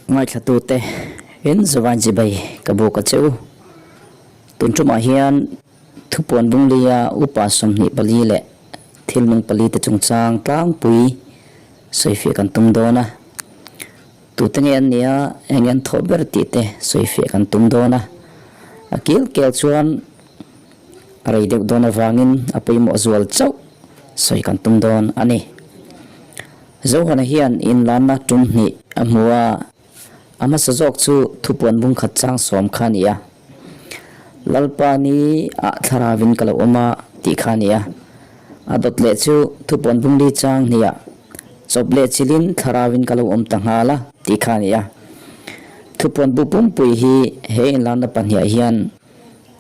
Ngaithlatute in Zuvain Chibai ka buk a che u. Tun tumah hian Thupuan Bunglia upa 24 leh thilnung palite chungchang tlangpui sawifiah kan tum dawn a. Tute nge an nia, eng an thawh ber tih te sawifiah kan tum dawn a. A kil kel chuan a rei deuh dawn avangin a pawimawh zual chauh sawi kan tum dawn a ni. Zohana hian inlanna tum hnih a hmu a, a hmasa zawk chu thupuan bung khat chang sawm kha a ni a. Lalpa ni ah thlaravin ka lo awm a tih kha a ni a. A dawt leh chu thupuan bung li chang hnih ah chawp leh chilin thlaravin ka lo awm ta nghal a tih kha a ni a. Thupuan bu pumpui hi he inlanna pahniah hian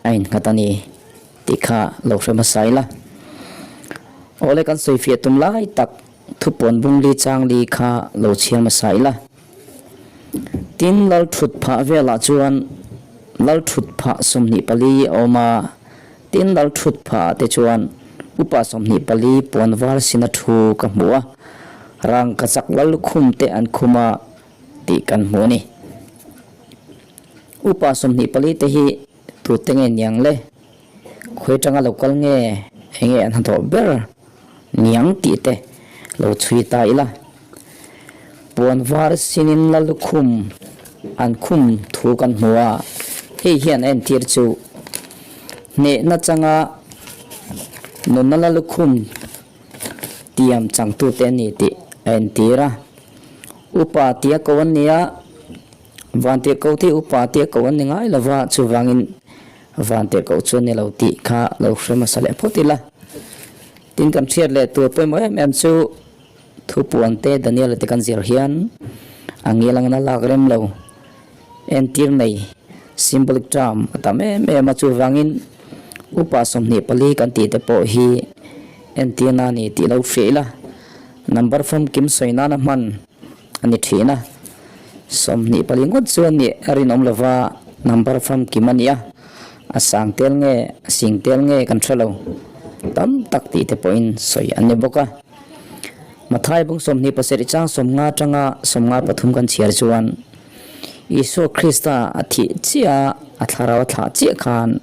a innghat a ni tih kha lo hre hmasa ila. Awle kan sawifiah tum lai tak Thupuan bung li chang li kha lo chhiar hmasa ila. Tin, lal thut phah velah chuan lal thut phah 24 a awm a, tin lal thut phah ah te chuan upa 24 puan var sina thu ka hmu a, rangkachak lal lukhum te an khum a tih kan hmu a ni. Upa 24 te hi tute nge niang le? Khawi atanga lo kal nge enge an hnathawh ber niang tih te lo chhui ta ila. Puan var sinin la lukhum an khum thu kan hmu a, hei hian a entir chu hnehna changa nunna la lukhum tiam changtute a ni tih a entir a. Upa tia ko an nia. Vantirhkoh te upa te ko an ni ngai lova, chuvangin Vantirhkoh chu a ni lo tih kha lo hre hmasa leh phawt ila. Tin kan hriat leh tur pawimawh em em chu thupuan te Daniel te kan zir hian a ngil angin a lak rem lo. Entir nei, symbolic term, a tam em em a, chuvangin upa 24 kan tih te pawh hi entirna a ni tih lo hria ila. Number famkim sawi nana hman a ni thin a, 24 ngawt chuan nih a rinawm lova number famkim a ni a, a sang tel nge a sing tel nge kan hre lo tam tak tih te pawhin sawi an ni bawk a. Mathai bung 27 chang 50 atanga 53 kan chhiar chuan Isua Krista a thih chiah a, a thlarau a thlah chiah khan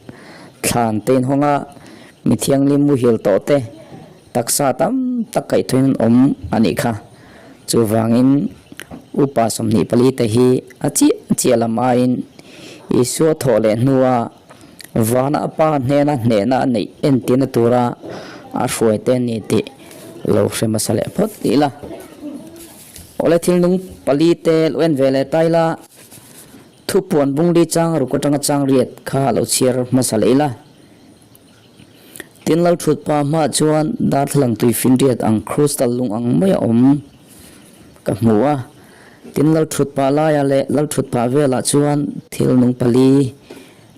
thlan te inhawng a, mithianghlim muhil tawh te, Taksa tam tak kaihthawin an awm a nih kha. Chuvangin upa 24 te hi a chiah chiah lam aiin Isua thawh leh hnua vana a pa hnena hnehna a neih entirna tura a hruai te a ni tih lo hre hmasa leh phawt ila. Awle thil nung pali te lo en ve leh ta ila, thupuan bungli chang ruk atanga chang riat kha lo chhiar hmasa leh ila. Tin lal thut pa hmaah chuan darthlalang tui finriat ang crystal lung ang mai a awm ka hmu a. Tin lal thut pa laiah leh lal thut pah velah chuan thil nung pali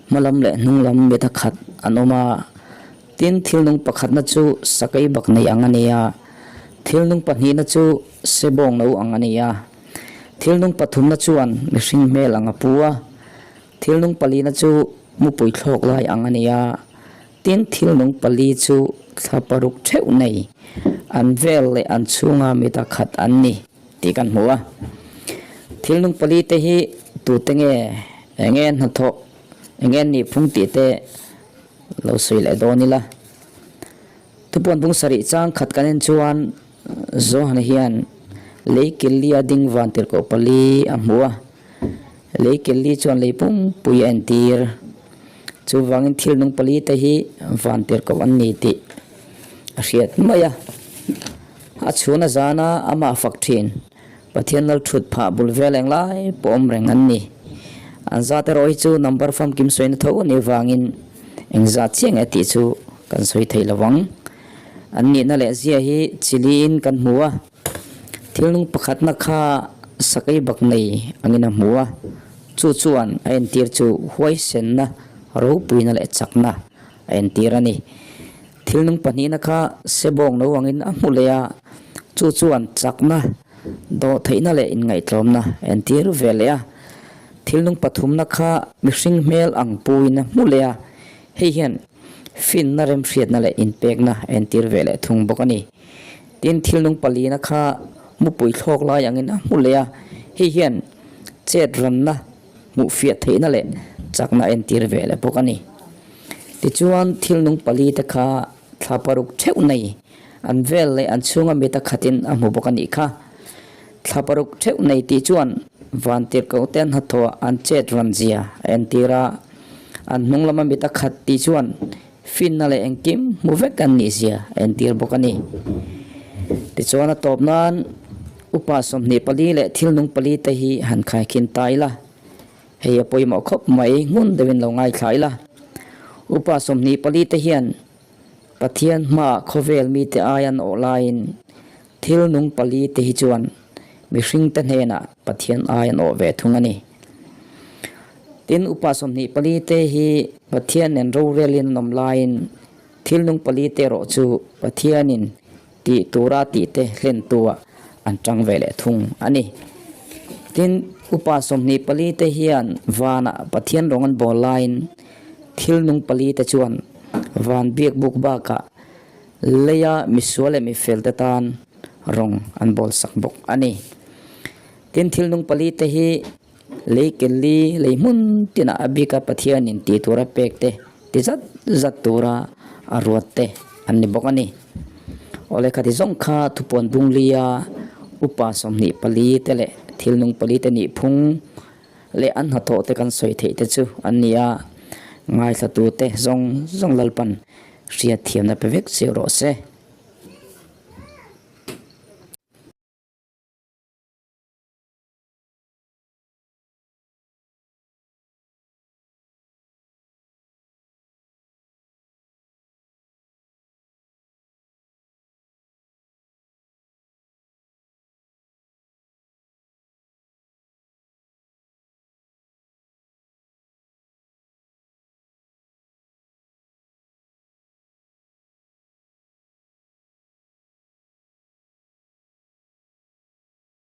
hma lam leh hnung lam mit a khat an awm a. Tin thil nung pakhatna chu sakei bak nei ang a ni a, thil nung pahnihna chu sebawng no ang a ni a, thil nung pathumna chuan mihring hmel ang a pu a, thil nung palina chu Mupui thlawk lai ang a ni a, tin thil nung pali chu thla paruk theuh nei an vel leh an chhunga mi dakhat an ni tih kan hmu a. Thil nung pali te hi tute nge, enge hnathawh, enge an nihphung tih te lo sawi leh dawn ila. Thupuan bung sarih chang khat kan en chuan Johana hian lei kil li a ding van tirhkoh pali a hmu a. Lei kel li chuan lei pumpui a entir. Chuvangin thil nung pali te hi van tirhkoh an ni tih a hriat mai a. A chhun a zana amah fak thin. Pathian lal thut phah bul vel eng lai pawh awm reng an ni. An zat erawh hi chu number famkim sawina tho a nih vangin eng zat chiah nge tih chu kan sawi thei lo ang. An nihna leh zia hi chiliin kan hmu a. Thil nung pakhatna kha sakei bak nei angin a hmu a, chu chuan a entir chu huaisenna, ropuina leh chakna a entir a ni. Thil nung pahnihna kha sebawng no angin a hmu leh a, chu chuan chakna, dawhtheihna leh inngaihtlawmna a entir ve leh a. Thil nung pathumna kha mihring hmel ang puin a hmu leh a, hei hian finna, remhriatna leh inpekna a entir ve leh thung bawk a ni. Tin, thil nung palina kha mupui thlawk lai angin a hmu leh a, hei hian chet ranna hmuhfiah theihna leh chakna a entir ve leh bawk a ni. Tichuan, thil nung palite kha thla paruk theuh nei an vel leh an chhunga mita khatin a hmu bawk a nih kha. Thla paruk theuh nei tih chuan vantirhkohte an hnathawhah an chet ran zia a entir a, an hnung lama mita khat tih chuan finna leh engkim hmu vek an nih zia a entir bawk a ni. Tichuan a tawp nan upa 24 leh thil nung pali te hi han khaikhin ta ila, hei a pawimawh khawp mai ngun deuhin lo ngaithla ila. Upa 24 te hian Pathian hmaah khawvel mite ai an awh laiin thil nung pali te hi chuan mihringte hnenah Pathian ai an awh ve thung a ni. Tin, upa 24 te hi Pathian nen rorelin an awm laiin thil nung pali te erawh chu Pathianin tih tura tih te hlentuah an tang ve leh thung a ni. Tin, upa 24 te hian vanah Pathian rawng an bawl laiin thil nung pali te chuan van biak buk bakah leia misual leh mifel te tan rawng an bawl sak bawk a ni. Tin, thil nung pali te hi Lei kelli lei hmun tinah a bika Pathianin tih tura pek te, ti zat zat tura a ruat te an ni bawk a ni. Aw lehkha ti zawng kha thupuan bunglia upa 24 te leh thil nung pali te nih phung leh an hnathawh te kan sawi theih te chu an ni a, ngaithlatute zawng zawng Lalpan hriatthiamna pe vek chiah rawh se.